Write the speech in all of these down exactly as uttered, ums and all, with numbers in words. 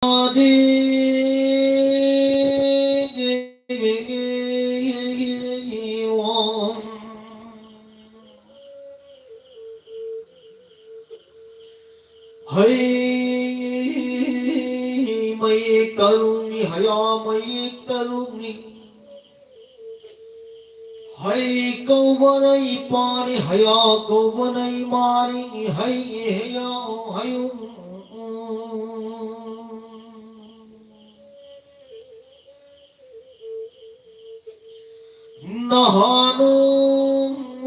ꯍꯩ ꯃꯌꯦꯛ ꯇꯔꯨꯛꯅꯤ, ꯍꯌꯥ ꯃꯌꯦꯛ ꯇꯔꯨꯛꯅꯤ꯫ ꯍꯩ ꯀꯧꯕꯅ ꯏꯄꯥꯅꯤ, ꯍꯌꯥ ꯀꯧꯕꯅ ꯏꯃꯥꯅꯤ, ꯍꯩ ꯍꯌꯥ ꯍꯌꯨꯝ꯫ ꯅꯍꯥꯅꯨ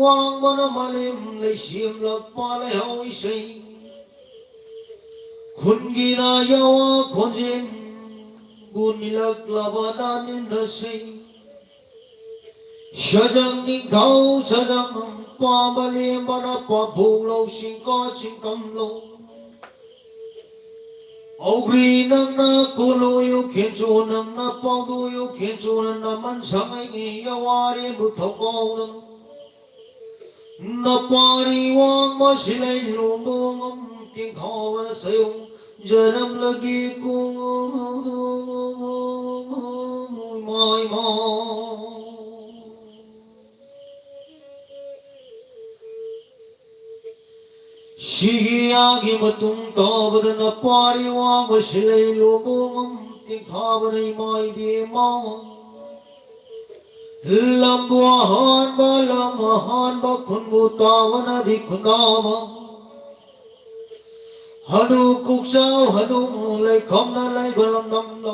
ꯋꯥꯡꯕꯅ ꯃꯥꯂꯦꯝ ꯂꯩꯁꯦꯝꯂꯛꯄ ꯂꯩꯍꯧ ꯏꯁꯩ꯫ ꯈꯨꯟꯒꯤꯅ ꯌꯥꯋꯥ ꯈꯣꯟꯖꯦꯜꯕꯨ ꯅꯤꯜꯂꯛꯂꯕ ꯅꯥꯅꯤꯟꯅꯁꯩ꯫ ꯁꯖꯪ ꯅꯤꯡꯊꯧ ꯁꯖꯪ ꯄꯥꯝꯕ ꯂꯦꯝꯕꯅ ꯄꯥꯐꯣꯛ ꯂꯧ ꯁꯤꯡꯀꯥ ꯁꯤꯡꯀꯝ ꯂꯧ꯫ ꯍꯧꯒ꯭ꯔꯤ ꯅꯪꯅ ꯀꯣꯂꯣꯌꯨ ꯈꯦꯟꯆꯣ ꯅꯪꯅ ꯄꯥꯎꯗꯣꯌꯨ ꯈꯦꯟꯆꯣꯅ ꯅꯃꯟ ꯁꯪꯉꯩꯒꯤ ꯌꯥꯋꯥꯔꯦꯕꯨ ꯊꯧꯀꯥꯎꯗꯅ꯫ ꯅꯄꯥꯔꯤ ꯋꯥꯡꯃ ꯁꯤꯂꯩ ꯂꯣꯡꯕꯣꯡꯉꯝ ꯇꯤꯡꯈꯥꯎꯅ ꯁꯌꯧ ꯖꯔꯝꯂꯒꯤ ꯀꯣꯡ ꯃꯥꯏ ꯃꯥ꯫ ꯁꯤꯒꯤ ꯌꯥꯒꯤ ꯃꯇꯨꯡ ꯇꯥꯕꯗ ꯅꯄꯥꯔꯤ ꯋꯥꯡꯕ ꯁꯤꯂꯩ ꯂꯣꯡꯕꯣꯡꯉꯝ ꯇꯤꯡꯈꯥꯕꯅ ꯏꯃꯥ ꯏꯕꯦꯝꯃ꯫ ꯂꯝꯕꯨ ꯑꯍꯥꯟꯕ ꯂꯝ ꯑꯍꯥꯟꯕ ꯈꯨꯟꯕꯨ ꯇꯥꯕꯅꯗꯤ ꯈꯨꯟꯗꯥꯕ꯫ ꯍꯅꯨ ꯀꯣꯛꯆꯥꯎ ꯍꯅꯨ ꯂꯩꯈꯝꯅ ꯂꯩꯕ ꯂꯝꯗꯝꯗ꯫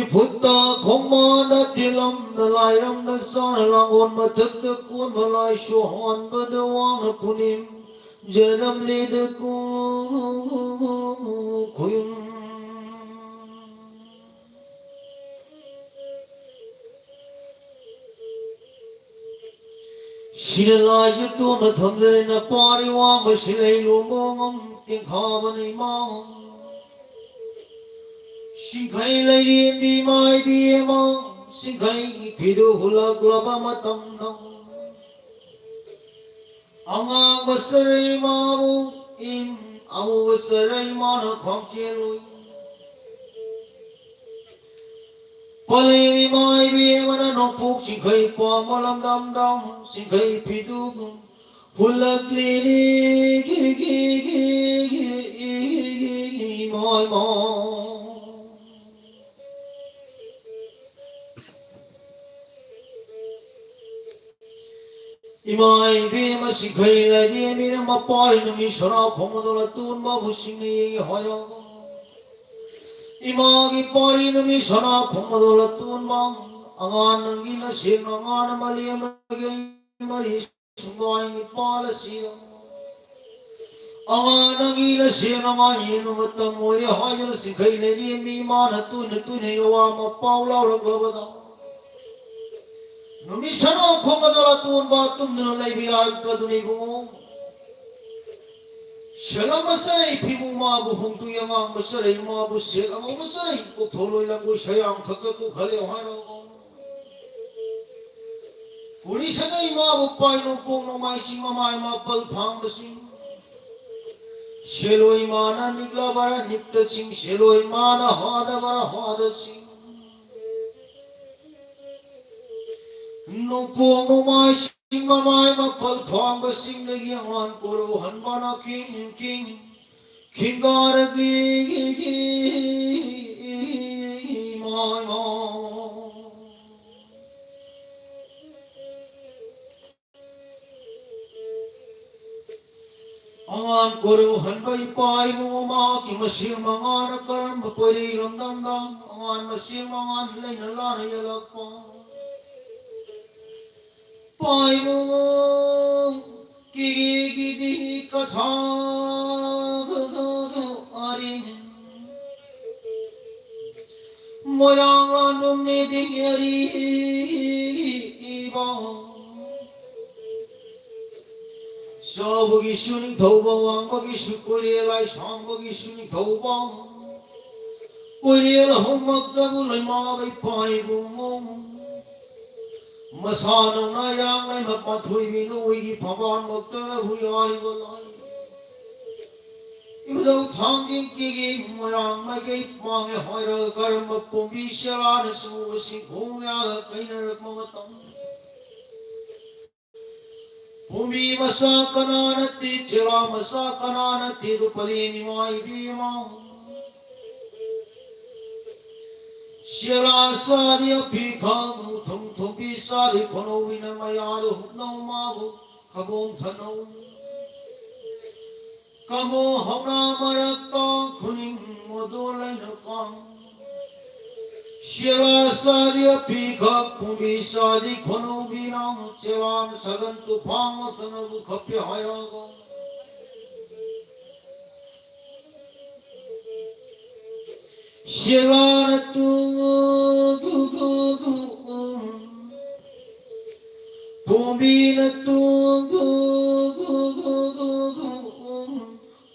ꯏꯐꯨꯠꯇ ꯈꯣꯡꯃꯥꯟꯗ ꯇꯤꯂꯝꯗ ꯂꯥꯏꯔꯝꯗ ꯆꯥꯅ ꯂꯥꯡꯒꯣꯜ ꯃꯊꯛꯇ ꯀꯣꯟꯕ ꯂꯥꯏꯁꯨ ꯍꯥꯟꯕꯗ ꯋꯥꯡꯅ ꯄꯨꯅꯤꯡ ꯖꯔꯝꯂꯤꯗ ꯀꯣ ꯈꯨꯌꯨꯝ꯫ ꯁꯤꯅ ꯂꯥꯏꯁꯨ ꯇꯣꯟꯅ ꯊꯝꯖꯔꯦ ꯅꯄꯥꯔꯤ ꯋꯥꯡꯕ ꯁꯤꯂꯩ ꯂꯣꯡꯕꯣꯡꯉꯝ ꯇꯦꯡꯈꯥꯕꯅ ꯏꯃꯥ꯫ ꯁꯤꯡꯈꯩ ꯂꯩꯔꯦꯝꯕꯤ ꯃꯥꯏꯕꯤ ꯑꯃ ꯁꯤꯡꯈꯩ ꯐꯤꯗꯨ ꯍꯨꯜꯂꯛꯂꯕ ꯃꯇꯝꯗ꯫ ꯑꯉꯥꯡꯕ ꯁꯔꯩ ꯃꯥꯕꯨ ꯏꯪ ꯑꯃꯨꯕ ꯆꯔꯩ ꯃꯥꯅ ꯈ꯭ꯋꯥꯡꯆꯦꯜ ꯑꯣꯏ꯫ ꯄꯂꯦꯝ ꯏꯃꯥ ꯏꯕꯦꯝꯃꯅ ꯅꯣꯡꯄꯣꯛ ꯆꯤꯡꯈꯩ ꯄꯥꯝꯕ ꯂꯝꯗꯝꯗ ꯆꯤꯡꯈꯩ ꯐꯤꯗꯨ ꯍꯨꯜꯂꯛꯂꯤꯅꯤ꯫ ꯏꯃꯥ ꯏꯃꯥ꯫ ꯏꯃꯥ ꯏꯕꯦꯝꯃ ꯆꯤꯡꯈꯩ ꯂꯥꯏꯔꯦꯝꯕꯤꯅ ꯃꯄꯥꯔꯤ ꯅꯨꯃꯤꯠ ꯁꯅꯥ ꯈꯣꯡꯕꯗꯣ ꯂꯇꯣꯟꯕꯕꯨ ꯆꯤꯡꯅꯩ ꯍꯥꯏꯔꯒ꯫ ꯏꯃꯥꯒꯤ ꯄꯥꯔꯤ ꯅꯨꯃꯤꯠ ꯁꯅꯥ ꯈꯣꯡꯕꯗꯣ ꯂꯇꯣꯟꯕ꯫ ꯑꯉꯥꯡ ꯅꯪꯒꯤ ꯅꯁꯦꯡꯅ ꯑꯉꯥꯡ ꯑꯃ ꯂꯦꯝꯕꯒꯤ ꯃꯔꯤ ꯁꯨꯡꯒꯥꯏ ꯅꯤꯄꯥꯜ ꯑꯁꯤꯗ꯫ ꯑꯉꯥꯡ ꯅꯪꯒꯤ ꯅꯁꯦꯡꯅ ꯑꯉꯥꯡ ꯌꯦꯡꯕ ꯃꯇꯝ ꯑꯣꯏꯔꯦ ꯍꯥꯏꯗꯨꯅ ꯆꯤꯡꯈꯩ ꯂꯩꯔꯦꯝꯕꯤ ꯏꯃꯥꯅ ꯇꯨꯅ ꯇꯨꯅ ꯑꯋꯥ ꯃꯄꯥꯎ ꯂꯥꯎꯔꯛꯂꯕꯗ꯫ ꯅꯨꯃꯤꯠ ꯁꯅꯥ ꯈꯣꯡꯕꯗꯣ ꯂꯇꯣꯟꯕ ꯇꯨꯝꯗꯨꯅ ꯂꯩꯕ ꯌꯥꯔꯛꯇ꯭ꯔꯗꯨꯅ ꯏꯕꯨꯡꯉꯣ꯫ ꯁꯦꯜ ꯑꯃ ꯆꯔꯩ ꯐꯤꯕꯨ ꯃꯥꯕꯨ ꯍꯣꯡꯗꯣꯛꯏ, ꯑꯉꯥꯡꯕ ꯆꯔꯩ ꯃꯥꯕꯨ ꯁꯦꯜ ꯑꯉꯧꯕ ꯆꯔꯩ ꯀꯣꯛꯊꯣꯛꯂꯣꯏ ꯂꯪꯒꯣꯏ ꯁꯌꯥꯡ ꯊꯛꯇ ꯀꯣꯛꯍꯜꯂꯦ ꯍꯥꯏꯔꯣ꯫ ꯎꯔꯤ ꯁꯥꯒꯩ ꯃꯥꯕꯨ ꯄꯥꯏ ꯅꯣꯡꯄꯣꯛ ꯅꯣꯡꯃꯥꯏ ꯆꯤꯡ ꯃꯃꯥꯏ ꯃꯥꯄꯜ ꯐꯥꯡꯕꯁꯤꯡ꯫ ꯁꯦꯜꯂꯣꯏ ꯃꯥꯅ ꯅꯤꯛꯂꯕꯔꯥ ꯅꯤꯛꯇ ꯆꯤꯡ, ꯁꯦꯜꯂꯣꯏ ꯃꯥꯅ ꯍꯥꯗꯕꯔꯥ ꯍꯥꯗ ꯆꯤꯡ꯫ ꯅꯣꯡꯄꯣꯛ ꯅꯣꯡꯃꯥꯏ ꯆꯤꯡ ꯃꯃꯥꯏ ꯃꯥꯄꯜ ꯐꯥꯡꯕꯁꯤꯡꯗꯒꯤ ꯑꯉꯥꯟ ꯀꯣꯔꯧꯍꯟꯕꯅ ꯀꯤꯡ ꯀꯤꯡ ꯈꯤꯡꯒꯥꯔꯛꯂꯤ ꯏꯃꯥ ꯏꯃꯥ꯫ ꯑꯉꯥꯟ ꯀꯣꯔꯧꯍꯟꯕ ꯏꯄꯥ ꯏꯕꯨꯡꯉꯣ ꯃꯍꯥꯛꯀꯤ ꯃꯁꯦꯜ ꯃꯉꯥꯅ ꯀꯔꯝꯕ ꯀꯣꯏꯔꯤ ꯂꯝꯗꯝꯗ ꯑꯉꯥꯟ ꯃꯁꯦꯜ ꯃꯉꯥꯅ ꯂꯩꯅ ꯂꯥꯟꯅ ꯌꯦꯜꯂꯛꯄ꯫ ꯄꯥꯏꯕꯨꯡ ꯀꯤꯒꯤꯗꯤ ꯀꯁꯥ ꯑꯔꯤꯡ ꯃꯣꯏꯔꯥꯡ ꯂꯥꯟꯕꯝꯅꯤꯗꯤ ꯑꯔꯤꯕ꯫ ꯆꯥꯎꯕꯒꯤꯁꯨ ꯅꯤꯡꯊꯧꯕ, ꯋꯥꯡꯕꯒꯤꯁꯨ ꯀꯣꯏꯔꯦꯜ, ꯂꯥꯏꯁꯥꯡꯕꯒꯤꯁꯨ ꯅꯤꯡꯊꯧꯕ꯫ ꯀꯣꯏꯔꯦꯜ ꯑꯍꯨꯝꯃꯛꯇꯕꯨ ꯂꯩꯃꯥꯕꯩ ꯄꯥꯏꯕꯨꯡ꯫ ꯃꯁꯥ ꯅꯧꯅ ꯌꯥꯡꯂꯩ ꯃꯄꯥꯟꯊꯣꯏꯕꯤ ꯅꯣꯏꯒꯤ ꯐꯝꯕꯥꯜꯃꯛꯇꯕꯨ ꯌꯥꯔꯤꯕ ꯂꯥꯏ꯫ ꯏꯕꯨꯙꯧ ꯊꯥꯡꯖꯤꯡ ꯀꯦꯒꯦ ꯃꯣꯏꯔꯥꯡ ꯃꯥꯏꯀꯩ ꯄꯥꯡꯉꯦ ꯍꯥꯏꯔꯒ ꯀꯔꯝꯕ ꯄꯣꯝꯕꯤ ꯁꯦꯂꯥꯅ ꯁꯨꯕꯁꯤꯡ ꯈꯣꯡ ꯌꯥꯜꯂ ꯀꯩꯅꯔꯛꯄ ꯃꯇꯝ꯫ ꯄꯣꯝꯕꯤ ꯃꯆꯥ ꯀꯅꯥ ꯅꯠꯇꯦ, ꯁꯦꯂꯥ ꯃꯆꯥ ꯀꯅꯥ ꯅꯠꯇꯦ, ꯑꯗꯨ ꯄꯂꯦꯝ ꯏꯃꯥ ꯏꯕꯦꯝꯃ꯫ ꯁꯦꯂꯥ ꯆꯥꯗꯤ ꯑꯄꯤ ꯈꯥꯡꯉꯨ ꯊꯨꯝ ꯊꯨꯝꯕꯤ ꯆꯥꯗꯤ ꯈꯣꯟꯅꯧꯕꯤꯅ ꯃꯌꯥꯗ ꯍꯨꯞꯅꯧ ꯃꯥꯕꯨ ꯈꯕꯣꯡ ꯊꯅꯧ꯫ ꯀꯕꯣ ꯍꯧꯅꯥ ꯃꯔꯛꯇ ꯈꯨꯅꯤꯡ ꯃꯗꯣ ꯂꯩꯅ ꯀꯥꯡ꯫ ꯁꯦꯂꯥ ꯆꯥꯗꯤ ꯑꯄꯤ ꯈꯥ ꯄꯣꯝꯕꯤ ꯆꯥꯗꯤ ꯈꯣꯟꯅꯧꯕꯤꯅ ꯁꯦꯂꯥꯅ ꯁꯒꯟ ꯇꯨꯐꯥꯟ ꯃꯊꯅꯕꯨ ꯈꯞꯄꯦ ꯍꯥꯏꯔꯒ꯫ ꯁꯦꯂꯥꯅ ꯇꯨꯡ ꯒꯨ ꯒꯨ ꯒꯨ ꯎꯝ꯫ ꯄꯣꯝꯕꯤꯅ ꯇꯨꯡ ꯒꯨ ꯒꯨ ꯒꯨ ꯒꯨ ꯒꯨ ꯎꯝ꯫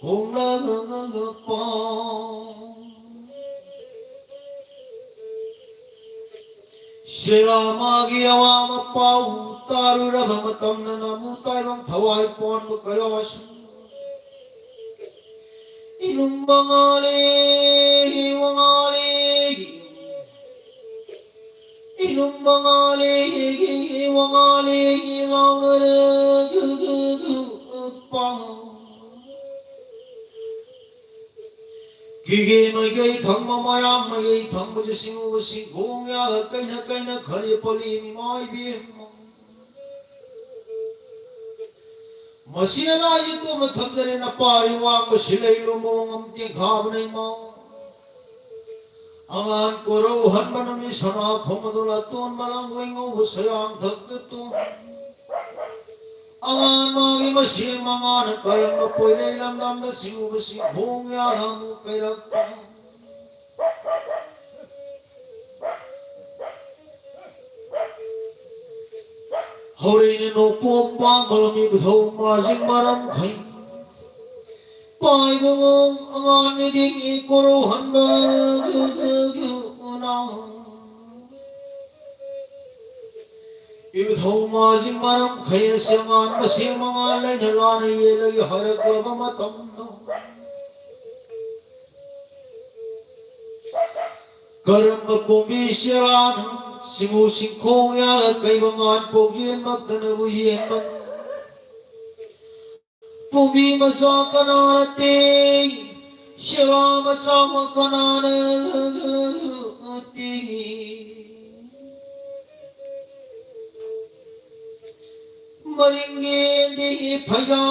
ꯈꯣꯡꯂꯒ ꯉꯒ ꯄꯥꯎ꯫ ꯁꯦꯂꯥ ꯃꯥꯒꯤ ꯑꯋꯥꯕ ꯄꯥꯎ ꯇꯥꯔꯨꯔꯕ ꯃꯇꯝꯗ ꯅꯃꯨ ꯇꯥꯏꯕꯪ ꯊꯋꯥꯏ ꯄꯥꯟꯕ ꯀꯌꯥꯁꯨ ꯏꯅꯨꯝ ꯃꯉꯥꯂꯦ, ꯋꯥꯉꯥꯂꯦ, ꯏꯅꯨꯝ ꯃꯉꯥꯂꯦ, ꯋꯥꯉꯥꯂꯦ ꯂꯥꯎꯅꯔꯒ ꯄꯥꯎ꯫ ꯀꯦꯒꯦ ꯃꯥꯏꯀꯩ ꯊꯪꯕ ꯃꯣꯏꯔꯥꯡ ꯃꯥꯏꯀꯩ ꯊꯪꯕꯗ ꯁꯤꯡꯎꯕ ꯁꯤꯡꯈꯣꯡ ꯌꯥꯒ ꯀꯩꯅ ꯀꯩꯅ ꯈꯔꯦ ꯄꯂꯦꯝ ꯏꯃꯥ ꯏꯕꯦꯝꯃ꯫ ꯃꯁꯤ ꯑꯅꯥ ꯌꯦꯛꯇꯣꯝꯅ ꯊꯝꯖꯔꯦ ꯅꯄꯥꯔꯤ ꯋꯥꯡꯕ ꯁꯤꯂꯩ ꯂꯣꯡꯕ ꯋꯥꯉꯝ ꯇꯦꯡꯈꯥꯕꯅ ꯏꯃꯥ꯫ ꯑꯉꯥꯟ ꯀꯣꯔꯧ ꯍꯟꯕ ꯅꯨꯃꯤꯠ ꯁꯅꯥ ꯈꯣꯡ ꯑꯗꯨ ꯂꯥꯇꯣꯟ ꯃꯂꯪ ꯑꯣꯏ ꯉꯧꯕ ꯁꯌꯥꯡ ꯊꯛꯇ ꯇꯣꯡ꯫ ꯑꯉꯥꯟ ꯃꯥꯒꯤ ꯃꯁꯦꯟ ꯃꯉꯥꯅ ꯀꯔꯝꯕ ꯄꯣꯏꯔꯩ ꯂꯝꯗꯝꯗ ꯁꯤꯡꯎꯕ ꯁꯤꯡꯈꯣꯡ ꯌꯥꯔ ꯑꯃꯨꯛ ꯀꯩꯔꯛꯄ꯫ ꯍꯧꯔꯩꯅ ꯅꯣꯡꯄꯣꯛ ꯄꯥꯡꯕ ꯂꯝ ꯏꯕꯨꯙꯧ ꯃꯥꯔꯖꯤꯡ ꯃꯔꯝꯈꯩ꯫ ꯄꯥꯏꯕ ꯉꯝ ꯑꯉꯥꯟ ꯃꯤꯗꯤꯡꯒꯤ ꯀꯣꯔꯧꯍꯟꯕ ꯒꯨ ꯒꯨ ꯒꯨ ꯎꯅꯥꯎ꯫ ꯏꯕꯨꯙꯧ ꯃꯥꯔꯖꯤꯡ ꯃꯔꯝꯈꯩ ꯑꯁꯤ ꯑꯉꯥꯟ ꯃꯁꯦꯟ ꯃꯉꯥ ꯂꯩꯅ ꯂꯥꯟꯅ ꯌꯦꯜꯂꯒ ꯍꯥꯏꯔꯛꯂꯕ ꯃꯇꯝꯗ꯫ ꯀꯔꯝꯕ ꯄꯣꯝꯕꯤ ꯁꯦꯔꯥꯅꯣ, ꯁꯤꯡꯎ ꯁꯤꯡꯈꯣꯡ ꯌꯥꯜꯂ ꯀꯩꯕ ꯉꯥꯟ ꯄꯣꯛ ꯌꯦꯟꯃꯛꯇꯅꯕꯨ ꯌꯦꯟꯕ? ꯄꯣꯝꯕꯤ ꯃꯆꯥ ꯀꯅꯥꯅ ꯇꯦ? ꯁꯦꯔꯥ ꯃꯆꯥ ꯑꯃ ꯀꯅꯥꯅ ꯇꯦ? ꯃꯔꯤꯡꯒꯤ ꯐꯩꯖꯥ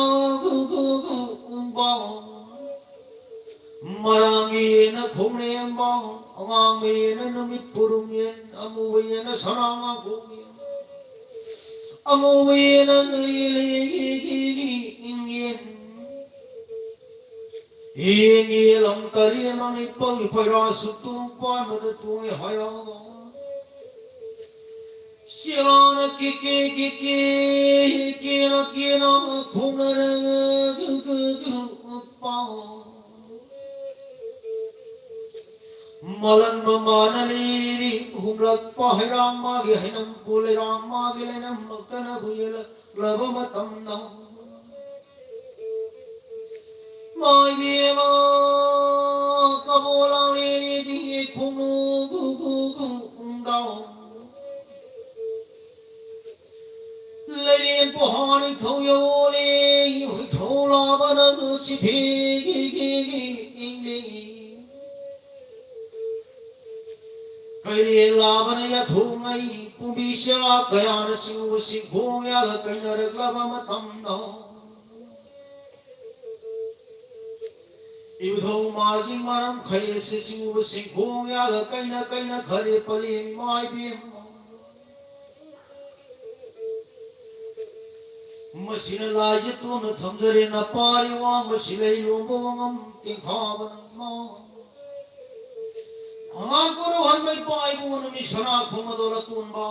ꯃꯔꯥꯡꯒꯤ ꯌꯦꯟꯅ ꯈꯣꯡꯅꯦꯝꯕ, ꯑꯉꯥꯡꯕ ꯌꯦꯟꯅ ꯅꯨꯃꯤꯠ ꯄꯨꯔꯨꯝ ꯌꯦꯟ, ꯑꯃꯨꯕ ꯌꯦꯟꯅ ꯁꯅꯥ ꯉꯥꯡꯈꯣꯡ ꯌꯦꯟ, ꯑꯃꯨꯕ ꯌꯦꯟꯅ ꯌꯦꯟ, ꯌꯦꯟ ꯌꯦꯜꯂꯝ ꯇꯔꯦꯠ ꯃꯅꯤꯄꯜꯒꯤ ꯐꯩꯔꯥ ꯁꯨꯛꯇꯨꯝ ꯄꯥꯟꯕꯗ ꯇꯣꯡꯉꯦ ꯍꯥꯏꯔꯕ꯫ ꯁꯦꯔꯥꯅ ꯀꯤꯀꯤ ꯀꯤꯀꯤ ꯀꯦꯅ ꯀꯦꯅ ꯈꯣꯡꯅꯔꯒ ꯄꯥꯎ꯫ ꯃꯂꯟ ꯃꯃꯥꯅ ꯂꯤꯔꯤ ꯍꯨꯝꯂꯛꯄ ꯍꯩꯔꯥꯡ ꯃꯥꯒꯤ ꯍꯩꯅꯝ ꯀꯣ ꯂꯩꯔꯥꯡ ꯃꯥꯒꯤ ꯂꯩꯅꯝꯃꯛꯇꯅ ꯍꯨꯏꯌꯦꯜꯂꯛꯂꯕ ꯃꯇꯝꯗ꯫ ꯃꯥꯏꯕꯦꯝꯃ ꯀꯕꯣ ꯂꯥꯡꯂꯦꯅꯦ ꯗꯤꯡꯉꯦ ꯈꯣꯡꯅꯨ ꯒꯨ ꯒꯨ ꯒꯨ ꯗꯥꯎ꯫ ꯂꯩꯔꯦꯟ ꯄꯣꯍꯥꯅꯤ ꯊꯧ ꯌꯧꯂꯦ ꯍꯨꯏꯊꯧ ꯂꯥꯕꯅ ꯅꯨꯡꯁꯤ ꯐꯤꯒꯤ ꯏꯪꯂꯤ꯫ ꯀꯩꯔꯦꯜ ꯂꯥꯕꯅ ꯌꯥꯊꯣꯡꯉꯩ ꯄꯨꯝꯕꯤ ꯆꯦꯔꯥ ꯀꯌꯥꯅ ꯁꯤꯡꯎ ꯁꯤꯡꯈꯣꯡ ꯌꯥꯜꯂ ꯀꯩꯅꯔꯛꯂꯕ ꯃꯇꯝꯗ꯫ ꯏꯕꯨꯙꯧ ꯃꯥꯔꯖꯤꯡ ꯃꯔꯝ ꯈꯩ ꯑꯁꯤ ꯁꯤꯡꯎ ꯁꯤꯡꯈꯣꯡ ꯌꯥꯜꯂ ꯀꯩꯅ ꯀꯩꯅ ꯈꯔꯦ ꯄꯂꯦꯟ ꯃꯥꯏꯕꯦꯝꯃ꯫ ꯃꯁꯤꯅ ꯂꯥꯏꯖ ꯇꯣꯟꯅ ꯊꯝꯖꯔꯦ ꯅꯄꯥꯔꯤ ꯋꯥꯡꯕ ꯁꯤꯂꯩ ꯂꯣꯡꯕ ꯋꯥꯉꯝ ꯇꯦꯡꯈꯥꯕꯅ ꯏꯃꯥ꯫ ꯑꯉꯥꯡ ꯀꯣꯔꯧꯍꯟꯕ ꯏꯄꯥ ꯏꯕꯨꯡꯉꯣ ꯅꯨꯃꯤꯠ ꯁꯅꯥ ꯈꯣꯡ ꯑꯗꯣ ꯂꯇꯣꯟꯕ꯫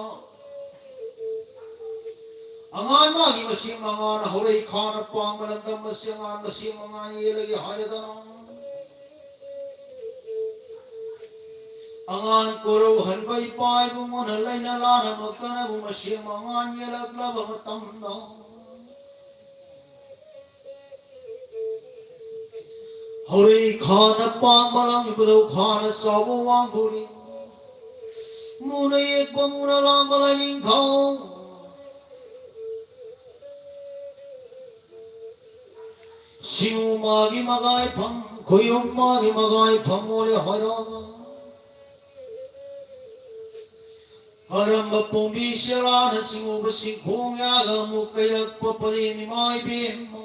ꯑꯉꯥꯡ ꯃꯥꯒꯤ ꯃꯁꯤꯡ ꯃꯉꯥꯅ ꯍꯧꯔꯛꯏ ꯈꯥꯅ ꯄꯥꯡꯕ ꯂꯝꯗꯝ ꯑꯁꯤ ꯑꯉꯥꯡ ꯃꯁꯤꯡ ꯃꯉꯥ ꯌꯦꯜꯂꯒꯦ ꯍꯥꯏꯔꯗꯅ꯫ ꯑꯉꯥꯡ ꯀꯣꯔꯧꯍꯟꯕ ꯏꯄꯥ ꯏꯕꯨꯡꯉꯣꯅ ꯂꯩꯅ ꯂꯥꯅꯃꯛꯇꯅꯕꯨ ꯃꯁꯤꯡ ꯃꯉꯥ ꯌꯦꯜꯂꯛꯂꯕ ꯃꯇꯝꯗ꯫ ꯍꯧꯔꯛꯏ ꯈꯥꯅ ꯄꯥꯡꯕ ꯂꯝ ꯏꯕꯨꯙꯧ ꯈꯥꯅ ꯆꯥꯎꯕ ꯋꯥꯡꯕꯨꯔꯤ꯫ ꯃꯨꯅ ꯌꯦꯛꯄ ꯃꯨꯅ ꯂꯥꯡꯕ ꯂꯥꯏꯅꯤꯡꯊꯧ꯫ ꯁꯤꯡꯎ ꯃꯥꯒꯤ ꯃꯒꯥꯏꯐꯝ, ꯈꯨꯌꯨꯝ ꯃꯥꯒꯤ ꯃꯒꯥꯏꯐꯝ ꯑꯣꯏꯔꯦ ꯍꯥꯏꯔꯒ꯫ ꯑꯔꯝꯕ ꯄꯣꯝꯕꯤ ꯁꯦꯂꯥꯅ ꯁꯤꯡꯎꯕ ꯁꯤꯡꯈꯣꯡ ꯌꯥꯒ ꯑꯃꯨꯛ ꯀꯩꯔꯛꯄ ꯄꯔꯦꯡ ꯏꯃꯥ ꯏꯕꯦꯝꯃ꯫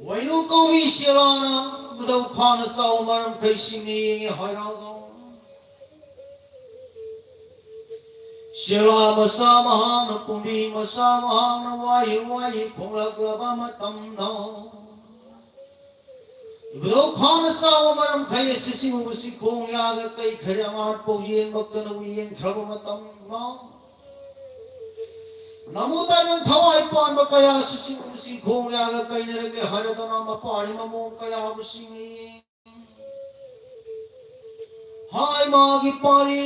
ꯋꯥꯏꯅꯨ ꯀꯧꯕꯤ ꯁꯦꯂꯥꯅ ꯃꯨꯗꯧ ꯈꯥꯅ ꯆꯥꯎ ꯃꯔꯝ ꯀꯩꯁꯤꯡꯅ ꯌꯦꯡꯉꯦ ꯍꯥꯏꯔꯒ꯫ ꯁꯦꯂꯥ ꯃꯆꯥ ꯃꯍꯥꯛꯅ ꯄꯨꯝꯕꯤ ꯃꯆꯥ ꯃꯍꯥꯛꯅ ꯋꯥꯏ ꯋꯥꯏ ꯈꯣꯡꯂꯛꯂꯕ ꯃꯇꯝꯗ꯫ ꯏꯕꯨꯙꯧ ꯈꯥꯅ ꯆꯥꯎꯕ ꯃꯔꯝ ꯈꯩ ꯑꯁꯤ ꯁꯤꯡꯎꯕꯁꯤ ꯈꯣꯡ ꯌꯥꯒ ꯀꯩ ꯈꯔ ꯑꯉꯥꯡ ꯄꯥꯎꯖꯦꯟꯃꯛꯇꯅ ꯎꯌꯦꯟꯈ꯭ꯔꯕ ꯃꯇꯝꯗ꯫ ꯅꯃꯨ ꯇꯥꯏꯕꯪ ꯊꯋꯥꯏ ꯄꯥꯟꯕ ꯀꯌꯥꯁꯨ ꯁꯤꯡꯎꯕꯁꯤ ꯈꯣꯡ ꯌꯥꯒ ꯀꯩꯅꯔꯒꯦ ꯍꯥꯏꯔꯗꯅ ꯃꯄꯥꯔꯤ ꯃꯃꯣꯡ ꯀꯌꯥꯕꯨ ꯁꯤꯡꯏ꯫ ꯍꯥꯏ ꯃꯥꯒꯤ ꯄꯥꯔꯤ,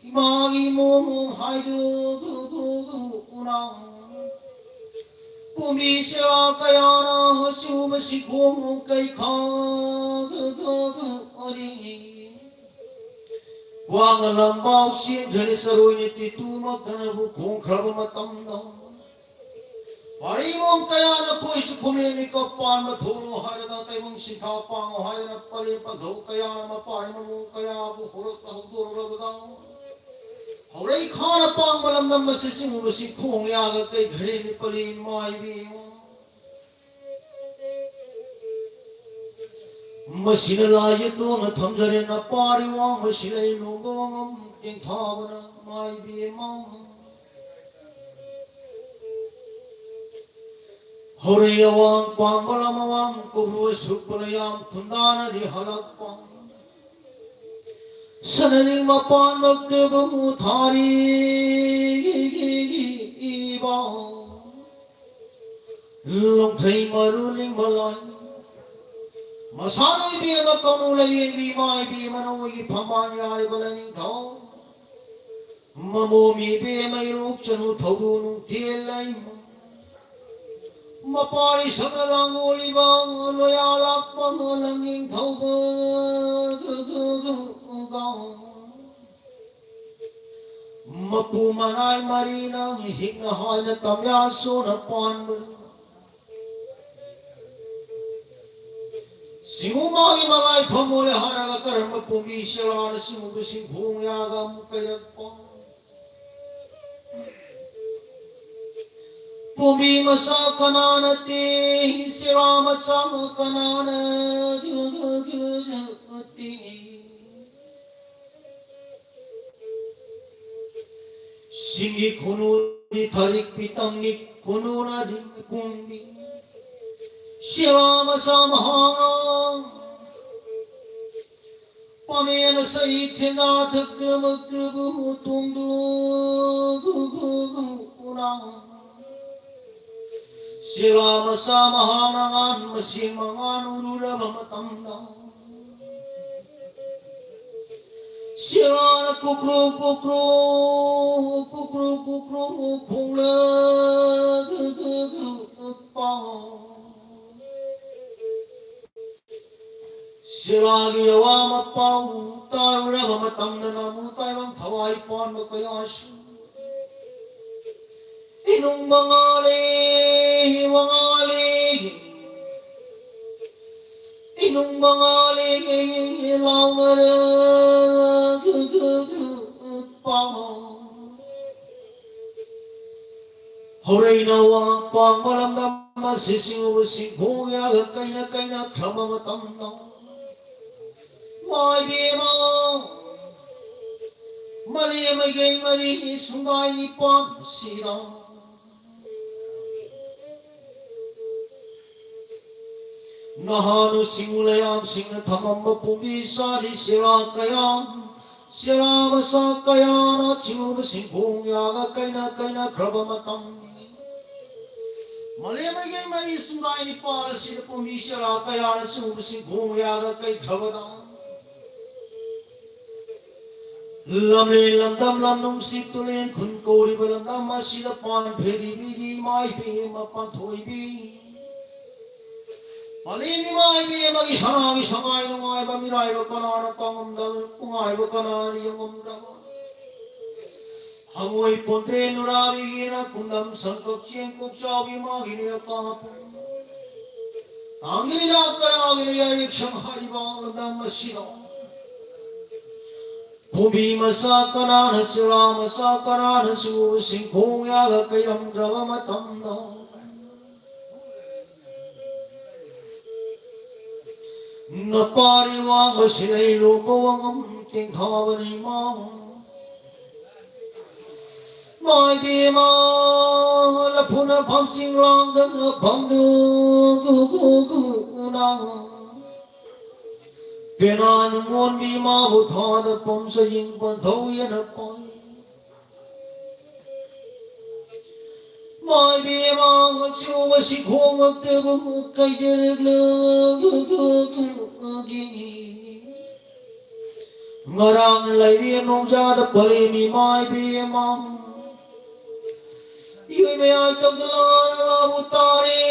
ꯏꯃꯥꯒꯤ ꯃꯣꯃꯣ ꯍꯥꯏꯗꯨ ꯗꯨ ꯗꯨ ꯗꯨ ꯎꯅꯥ꯫ ꯄꯨꯃꯤ ꯁꯦꯔꯥ ꯀꯌꯥꯅ ꯍꯁꯨ ꯃꯁꯤ ꯈꯣꯡ ꯀꯩꯈꯥ ꯗꯨ ꯗꯨ ꯗꯨ ꯑꯔꯤ꯫ ꯋꯥꯡꯅ ꯂꯝꯕꯥꯎ ꯆꯦꯟꯈꯔꯦ ꯆꯔꯣꯏꯅ ꯇꯤꯇꯨꯃꯛꯇꯅꯕꯨ ꯈꯣꯡꯈ꯭ꯔꯕ ꯃꯇꯝꯗ꯫ ꯋꯥꯔꯤꯕꯣꯝ ꯀꯌꯥꯅ ꯀꯣꯏꯁꯨ ꯈꯨꯃꯦꯟ ꯃꯤꯀꯞ ꯄꯥꯟꯕ ꯊꯣꯛꯂꯣ ꯍꯥꯏꯗꯅ ꯇꯥꯏꯕꯪ ꯁꯤꯡꯊꯥ ꯄꯥꯡꯉꯣ ꯍꯥꯏꯗꯅ ꯄꯔꯦꯝ ꯄꯟꯊꯧ ꯀꯌꯥꯅ ꯃꯄꯥꯟ ꯃꯃꯣꯡ ꯀꯌꯥꯕꯨ ꯍꯧꯔꯛꯇ ꯍꯧꯗꯣꯔꯛꯂꯕꯗ ꯍꯧꯔꯩ ꯈꯥꯅ ꯄꯥꯡꯕ ꯂꯝꯗꯝ ꯑꯁꯤ ꯆꯤꯡꯉꯨꯕꯁꯤ ꯈꯣꯡ ꯌꯥꯒ ꯀꯩ ꯘꯔꯦꯟꯅꯤ ꯄꯂꯦꯟ ꯃꯥꯏꯕꯤ꯫ ꯃꯁꯤꯅ ꯂꯥꯏꯁꯦ ꯇꯣꯟꯅ ꯊꯝꯖꯔꯦ ꯅꯄꯥꯔꯤ ꯋꯥꯡꯕꯁꯤ ꯂꯩ ꯂꯣꯡꯕ ꯋꯥꯉꯝ ꯇꯦꯡꯊꯥꯕꯅ ꯃꯥꯏꯕꯤ ꯑꯃ꯫ ꯍꯧꯔꯩ ꯑꯋꯥꯡ ꯄꯥꯡꯕ ꯂꯝ ꯑꯋꯥꯡ ꯀꯧꯕ ꯁꯨꯛꯄ ꯂꯩꯌꯥꯝ ꯈꯨꯟꯗꯥꯅꯗꯤ ꯍꯜꯂꯛꯄ꯫ ꯁꯅꯅꯤꯡ ꯃꯄꯥꯟꯃꯛꯇꯕꯨ ꯊꯥꯔꯤꯕ ꯂꯣꯡꯊꯩ ꯃꯔꯨ ꯂꯤꯡꯕ ꯂꯥꯏ꯫ ꯃꯁꯥꯅ ꯏꯕꯦꯝꯃ ꯀꯧꯅꯨ ꯂꯥꯏꯔꯦꯟꯕꯤ ꯏꯃꯥ ꯏꯕꯦꯝꯃ ꯅꯣꯏꯒꯤ ꯐꯝꯕꯥꯜ ꯌꯥꯔꯤꯕ ꯂꯥꯏꯅꯤꯡꯊꯧ꯫ ꯃꯃꯣꯝ ꯏꯕꯦꯝꯃ ꯏꯔꯣꯛ ꯆꯅꯨ ꯊꯧꯗꯨ ꯅꯨꯡꯊꯤꯜ ꯂꯩꯃ꯫ ꯃꯄꯥꯔꯤ ꯁꯛꯅ ꯂꯥꯡꯉꯣꯔꯤꯕ ꯂꯣꯌꯥ ꯂꯥꯛꯄ ꯂꯪꯅꯤꯡꯊꯧꯕ꯫ ꯃꯄꯨ ꯃꯅꯥꯏ ꯃꯔꯤꯅ ꯍꯤꯡꯅ ꯍꯥꯏꯅ ꯇꯝꯌꯥ ꯁꯣꯅ ꯄꯥꯟꯕ꯫ ꯁꯤꯡꯎ ꯃꯥꯒꯤ ꯃꯉꯥꯏ ꯐꯝꯃꯣꯅꯦ ꯍꯥꯏꯔꯒ ꯀꯔꯝꯕ ꯄꯣꯝꯕꯤ ꯁꯦꯂꯥꯅ ꯁꯤꯡꯎꯕ ꯁꯤꯡꯈꯣꯡ ꯌꯥꯒ ꯑꯃꯨꯛ ꯀꯩꯔꯛꯄ꯫ ꯄꯣꯝꯕꯤ ꯃꯆꯥ ꯀꯅꯥꯅ ꯇꯦ, ꯁꯦꯂꯥ ꯃꯆꯥ ꯀꯅꯥꯅ ꯇꯦ꯫ ꯁꯤꯡꯒꯤ ꯈꯨꯅꯨꯗꯤ ꯊꯔꯤꯛ ꯄꯤꯇꯪꯅꯤ, ꯈꯨꯅꯨꯅꯗꯤ ꯀꯨꯝꯕꯤ꯫ ꯁꯦꯂꯥ ꯃꯆꯥ ꯃꯍꯥꯔꯥ꯫ ꯄꯥꯃꯦꯅ ꯁꯩ ꯊꯦꯟꯖꯥ ꯊꯛꯇꯃꯛꯇꯕꯨ ꯇꯣꯡꯗꯨ ꯁꯦꯂꯥ ꯃꯆꯥ ꯃꯍꯥꯛꯅ ꯑꯉꯥꯟ ꯃꯁꯦꯡ ꯃꯉꯥꯟ ꯎꯔꯨꯔꯕ ꯃꯇꯝꯗ, ꯁꯦꯂꯥꯅ ꯀꯨꯀ꯭ꯔꯨ ꯀꯨꯀ꯭ꯔꯨ, ꯀꯨꯀ꯭ꯔꯨ ꯀꯨꯀ꯭ꯔꯨ ꯈꯣꯡꯂꯛꯄ꯫ ꯁꯦꯂꯥꯒꯤ ꯑꯋꯥꯕ ꯄꯥꯎ ꯇꯥꯔꯨꯔꯕ ꯃꯇꯝꯗ ꯅꯥꯃꯨ ꯇꯥꯏꯕꯪ ꯊꯋꯥꯏ ꯄꯥꯟꯕ ꯀꯌꯥꯁꯨ ꯏꯅꯨꯡ ꯃꯉꯥꯂꯦ, ꯃꯉꯥꯂꯦ, ꯏꯅꯨꯡ ꯃꯉꯥꯂꯦ ꯂꯥꯎꯅꯔ ꯄꯥꯎ꯫ ꯍꯧꯔꯩꯅ ꯋꯥ ꯄꯥꯡꯕ ꯂꯝꯗꯝ ꯑꯁꯤ ꯁꯤꯡꯎꯕ ꯁꯤꯡꯈꯣꯡ ꯌꯥꯒ ꯀꯩꯅ ꯀꯩꯅ ꯈ꯭ꯔꯕ ꯃꯇꯝꯗ, ꯃꯥꯏꯕꯦꯝꯃ, ꯃꯔꯤ ꯃꯩꯒꯩ ꯃꯔꯤ ꯁꯨꯡꯒꯥꯏ ꯅꯤꯄꯥꯟ ꯁꯤꯗ ꯅꯍꯥꯅ ꯁꯤꯡꯎ ꯂꯩꯌꯥꯝꯁꯤꯡꯅ ꯊꯝꯃꯝꯕ ꯄꯨꯝꯕꯤ ꯆꯥꯔꯤ ꯁꯦꯂꯥ ꯀꯌꯥ, ꯁꯦꯂꯥ ꯃꯆꯥ ꯀꯌꯥꯅ ꯁꯤꯡꯎꯕ ꯁꯤꯡꯈꯣꯡ ꯌꯥꯒ ꯀꯩꯅ ꯀꯩꯅꯈ꯭ꯔꯕ ꯃꯇꯝꯅꯤ꯫ ꯃꯥꯂꯦꯝ ꯃꯩꯒꯩ ꯃꯔꯤ ꯁꯨꯡꯒꯥꯏ ꯅꯤꯄꯥꯜ ꯑꯁꯤꯗ ꯄꯨꯝꯕꯤ ꯁꯦꯂꯥ ꯀꯌꯥꯅ ꯁꯤꯡꯎꯕ ꯁꯤꯡꯈꯣꯡ ꯌꯥꯒ ꯀꯩꯈ꯭ꯔꯕꯗ, ꯂꯝꯂꯦꯟ ꯂꯝꯗꯝ ꯂꯝ ꯅꯨꯡꯁꯤꯠ ꯇꯨꯔꯦꯟ ꯈꯨꯟ ꯀꯧꯔꯤꯕ ꯂꯝꯗꯝ ꯑꯁꯤꯗ ꯄꯥꯟ ꯐꯦꯔꯤꯕꯤꯒꯤ ꯏꯃꯥ ꯏꯕꯦꯝꯃ ꯄꯥꯟꯊꯣꯏꯕꯤ꯫ ꯄꯂꯦꯟ ꯏꯃꯥ ꯏꯕꯦꯝꯃꯒꯤ ꯁꯅꯥꯒꯤ ꯁꯉꯥꯏ ꯅꯨꯡꯉꯥꯏꯕ ꯃꯤꯔꯥꯏꯕ ꯀꯅꯥꯅ ꯀꯥꯉꯝꯗꯕ, ꯅꯨꯡꯉꯥꯏꯕ ꯀꯅꯥꯅ ꯌꯦꯡꯉꯝꯗꯕ? ꯍꯪꯉꯣꯏ ꯄꯣꯟꯇ꯭ꯔꯦꯟ ꯅꯨꯔꯥꯕꯤꯒꯤꯅ ꯈꯨꯟꯗꯝ ꯁꯪꯀꯛ ꯆꯦꯡ ꯀꯣꯛ ꯆꯥꯎꯕꯤ ꯃꯥꯒꯤ ꯂꯦꯞꯄ ꯃꯐꯝ꯫ ꯇꯥꯡꯒꯤ ꯂꯤꯂꯥ ꯀꯌꯥꯒꯤ ꯂꯩꯌꯥꯏꯔꯤꯛ ꯁꯪ ꯍꯥꯏꯔꯤꯕ ꯂꯝꯗꯝ ꯑꯁꯤꯗ ꯈꯣꯝꯕꯤ ꯃꯆꯥ ꯀꯅꯥꯅ ꯆꯨꯔꯥ ꯃꯆꯥ ꯀꯅꯥꯅ ꯆꯨꯕ ꯁꯤꯡꯈꯣꯡ ꯌꯥꯒ ꯀꯩꯔꯝꯗ꯭ꯔꯕ ꯃꯇꯝꯗ, ꯅꯄꯥꯔꯤ ꯋꯥꯡꯕ ꯁꯤꯂꯩ ꯂꯣꯡꯕ ꯋꯥꯉꯝ ꯇꯦꯡꯊꯥꯕꯅꯤ ꯃꯥ꯫ ꯃꯥꯏ ꯕꯦꯝꯃ, ꯂꯐꯨꯅ ꯐꯝꯁꯤꯡ ꯂꯥꯡꯗꯅ ꯐꯝꯗꯨ ꯒꯨ ꯒꯨ ꯒꯨ ꯎꯅꯥ꯫ ꯄꯦꯅꯥꯅ ꯃꯣꯟꯕꯤ ꯃꯥꯕꯨ ꯊꯥꯗ ꯄꯝꯆ ꯌꯦꯡꯕ ꯊꯧ ꯌꯦꯅ ꯄꯥꯏ꯫ ꯃꯥꯏ ꯕꯦꯝꯃ, ꯃꯆꯨ ꯑꯁꯤ ꯈꯣꯡꯉꯛꯇꯕ ꯀꯩꯖꯔꯛꯂꯒꯤ꯫ ꯉꯔꯥꯡ ꯂꯩꯔꯤ ꯅꯣꯡꯖꯥꯗ ꯄꯂꯦꯝ ꯏꯃꯥ ꯏꯕꯦꯝꯃ꯫ ꯏꯋꯩ ꯃꯌꯥꯏ ꯇꯧꯗ ꯂꯥꯟ ꯃꯥꯕꯨ ꯇꯥꯔꯦ꯫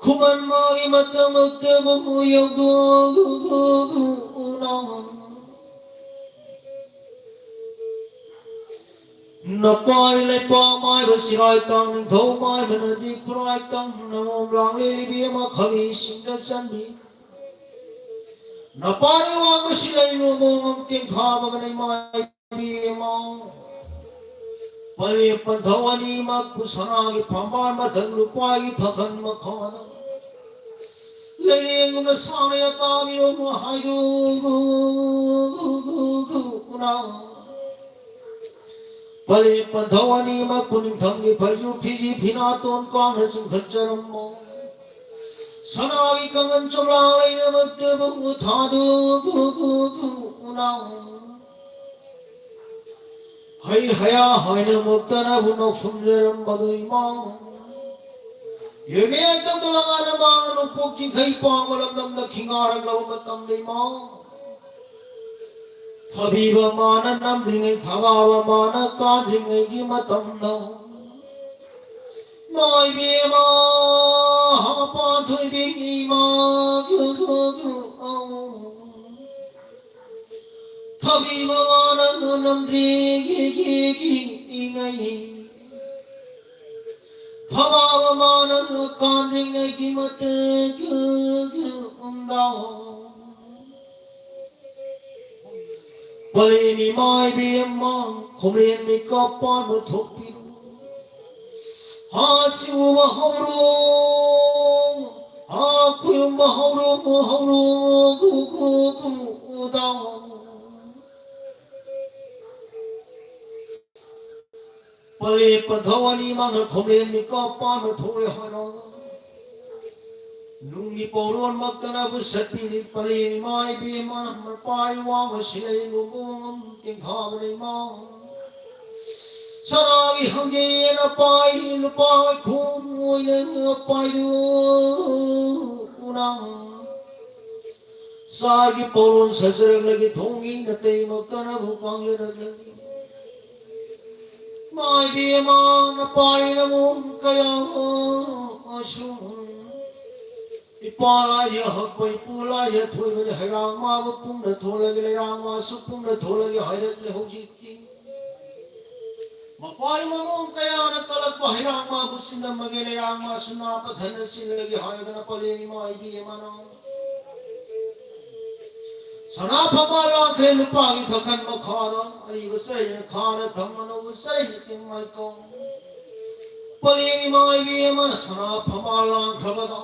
ꯈꯨꯃꯟ ꯃꯥꯒꯤ ꯃꯇꯝꯃꯛꯇꯕꯨ ꯌꯧꯗꯣꯛꯎꯅ꯫ ꯅꯄꯥꯏ ꯂꯩꯄꯥꯛ ꯃꯥꯏꯕ ꯁꯤꯔꯥꯏ ꯇꯥꯡ ꯅꯤꯡꯊꯧ ꯃꯥꯏꯕꯅꯗꯤ ꯈꯨꯔꯥꯏ ꯇꯥꯡ ꯅꯉꯣꯝ ꯂꯥꯡꯂꯦ ꯂꯤꯕꯤ ꯑꯃ ꯈꯕꯤꯁꯤꯡꯗ ꯆꯟꯕꯤ꯫ ꯅꯄꯥꯏ ꯋꯥꯡꯕꯁꯤ ꯂꯩ ꯅꯣꯡꯃꯣꯡ ꯑꯃ ꯇꯦꯡꯊꯥꯕꯒ ꯂꯩꯃꯥꯏ ꯏꯕꯦꯝꯃ꯫ ꯄꯔꯦꯡ ꯄꯟꯊꯧ ꯑꯅꯤꯃꯛꯄꯨ ꯁꯅꯥꯒꯤ ꯐꯝꯕꯥꯜ ꯃꯊꯛ ꯂꯨꯄꯥꯒꯤ ꯊꯥꯀꯟ ꯃꯈꯥꯗ ꯂꯩꯔꯦꯡꯒꯨꯝꯅ ꯁꯥꯡꯅ ꯇꯥꯕꯤꯔꯝꯃꯨ ꯍꯥꯏꯗꯨ ꯄꯔꯦꯡ ꯄꯟꯊꯧ ꯑꯅꯤꯃꯛꯄꯨ ꯅꯤꯡꯊꯝꯒꯤ ꯐꯩꯖꯨ ꯐꯤꯖꯤ ꯐꯤꯅꯥꯇꯣꯟ ꯀꯥꯡꯅ ꯆꯤꯡꯈꯠꯆꯔꯝꯃꯣ꯫ ꯁꯅꯥꯒꯤ ꯀꯥꯡꯈꯟ ꯆꯣꯝꯂꯥꯡ ꯂꯩꯅꯃꯛꯇꯕꯨ ꯊꯥꯗꯨ ꯍꯩ ꯍꯌꯥ ꯍꯥꯏꯅꯃꯛꯇꯅꯕꯨ ꯅꯣꯛꯁꯨꯝꯖꯔꯝꯕꯗꯨ ꯏꯃꯥ꯫ ꯌꯦꯃꯦ ꯇꯧꯗꯂꯒ ꯅꯃꯥꯡ ꯅꯣꯡꯄꯣꯛ ꯆꯤꯡꯈꯩ ꯄꯥꯡꯕ ꯂꯝꯗꯝꯗ ꯈꯤꯡꯉꯥꯔꯛꯂꯕ ꯃꯇꯝꯗ ꯏꯃꯥ꯫ ꯐꯕꯤꯕ ꯃꯥꯅ ꯅꯝꯗ꯭ꯔꯤꯉꯩ ꯊꯕꯥꯕ ꯃꯥꯅ ꯀꯥꯗ꯭ꯔꯤꯉꯩꯒꯤ ꯃꯇꯝꯗ ꯏꯃꯥ ꯏꯕꯦꯝꯃ, ꯍꯥꯄꯥ ꯊꯣꯏꯕꯤ ꯏꯃꯥ, ꯒꯨ ꯒꯨ ꯒꯨ, ꯑꯧ꯫ ꯊꯕꯤ ꯃꯃꯥꯅ ꯅꯝꯗ꯭ꯔꯤ ꯒꯤ ꯒꯤ ꯒꯤ ꯏꯉꯩ꯫ ꯊꯕꯥ ꯃꯃꯥꯅ ꯀꯥꯟꯗ꯭ꯔꯤꯉꯩꯒꯤ ꯃꯇꯦꯛ ꯒꯨ ꯒꯨ ꯎꯝꯗꯥꯎ꯫ ꯄꯂꯦꯝ ꯏꯃꯥ ꯏꯕꯦꯝꯃ, ꯈꯣꯝꯂꯦꯟ ꯃꯤꯀꯞ ꯄꯥꯟꯕ ꯊꯣꯛꯄꯤꯔꯣ꯫ ꯍꯥ ꯁꯤꯎꯕ ꯍꯧꯔꯣ, ꯍꯥ ꯈꯨꯌꯨꯝꯕ ꯍꯧꯔꯣ, ꯍꯧꯔꯣ, ꯒꯨ ꯒꯨ ꯒꯨ ꯎꯗꯥꯎ꯫ ꯄꯂꯦꯝ ꯄꯟꯊꯧ ꯑꯅꯤꯃꯛꯅ ꯈꯣꯝꯂꯦꯟ ꯃꯤꯀꯞ ꯄꯥꯟꯕ ꯊꯣꯛꯂꯦ ꯍꯥꯏꯔꯣ꯫ ꯅꯨꯡꯒꯤ ꯄꯧꯔꯣꯟꯃꯛꯇꯅꯕꯨ ꯁꯠꯄꯤꯔꯤ ꯄꯂꯦꯝ ꯏꯃꯥ ꯏꯕꯦꯝꯃ ꯃꯄꯥ ꯏꯋꯥ ꯃꯁꯤꯂꯩ ꯂꯨꯝꯕꯨ ꯃꯉꯝ ꯇꯦꯡꯊꯥꯕꯅ ꯏꯃꯥ꯫ ꯁꯅꯥꯒꯤ ꯍꯪꯖꯦꯟ ꯑꯄꯥꯏ ꯂꯨꯄꯥ ꯋꯥꯏꯈꯣꯝ ꯑꯣꯏꯅ ꯑꯄꯥꯏꯗꯨ ꯎꯅ꯫ ꯆꯥꯒꯤ ꯄꯧꯔꯣꯟ ꯁꯠꯆꯔꯛꯂꯒꯦ ꯊꯣꯡꯒꯤ ꯅꯥꯇꯩꯃꯛꯇꯅꯕꯨ ꯄꯥꯡꯖꯔꯛꯂꯒꯦ꯫ ꯃꯥꯏꯕꯤ ꯑꯃꯅ ꯄꯥꯔꯤꯅ ꯃꯑꯣꯡ ꯀꯌꯥ ꯑꯁꯨꯝ ꯏꯄꯥ ꯂꯥꯏ ꯍꯛꯄ ꯏꯄꯨ ꯂꯥꯏ ꯊꯣꯏꯕꯅꯤ ꯍꯩꯔꯥꯡ ꯃꯥꯕꯨ ꯄꯨꯡꯅ ꯊꯣꯜꯂꯒꯦ ꯂꯩꯔꯥꯡ ꯃꯥꯁꯨ ꯄꯨꯡꯅ ꯊꯣꯜꯂꯒꯦ ꯍꯥꯏꯔꯛꯂꯦ ꯍꯧꯖꯤꯛꯇꯤ꯫ ꯃꯄꯥꯔꯤ ꯃꯃꯣꯡ ꯀꯌꯥꯅ ꯀꯜꯂꯛꯄ ꯍꯩꯔꯥꯡ ꯃꯥꯕꯨ ꯆꯤꯟꯗꯝꯃꯒꯦ ꯂꯩꯔꯥꯡ ꯃꯥꯁꯨ ꯅꯥꯄ ꯊꯟꯅ ꯆꯤꯜꯂꯒꯦ ꯍꯥꯏꯗꯅ ꯄꯂꯦꯝ ꯏꯃꯥ ꯏꯕꯤ ꯑꯃꯅ ꯁꯅꯥ ꯐꯝꯕꯥꯜ ꯂꯥꯡꯈ꯭ꯔꯦ ꯂꯨꯄꯥꯒꯤ ꯊꯛꯀꯟ ꯃꯈꯥꯗ ꯑꯔꯤꯕ ꯆꯩꯅ ꯈꯥꯔ ꯊꯝꯃꯅꯧꯕ ꯆꯩ ꯇꯤꯡ ꯃꯥꯏꯀꯣꯡ ꯄꯂꯦꯝ ꯏꯃꯥ ꯏꯕꯦꯝꯃꯅ ꯁꯅꯥ ꯐꯝꯕꯥꯜ ꯂꯥꯡꯈ꯭ꯔꯕꯗ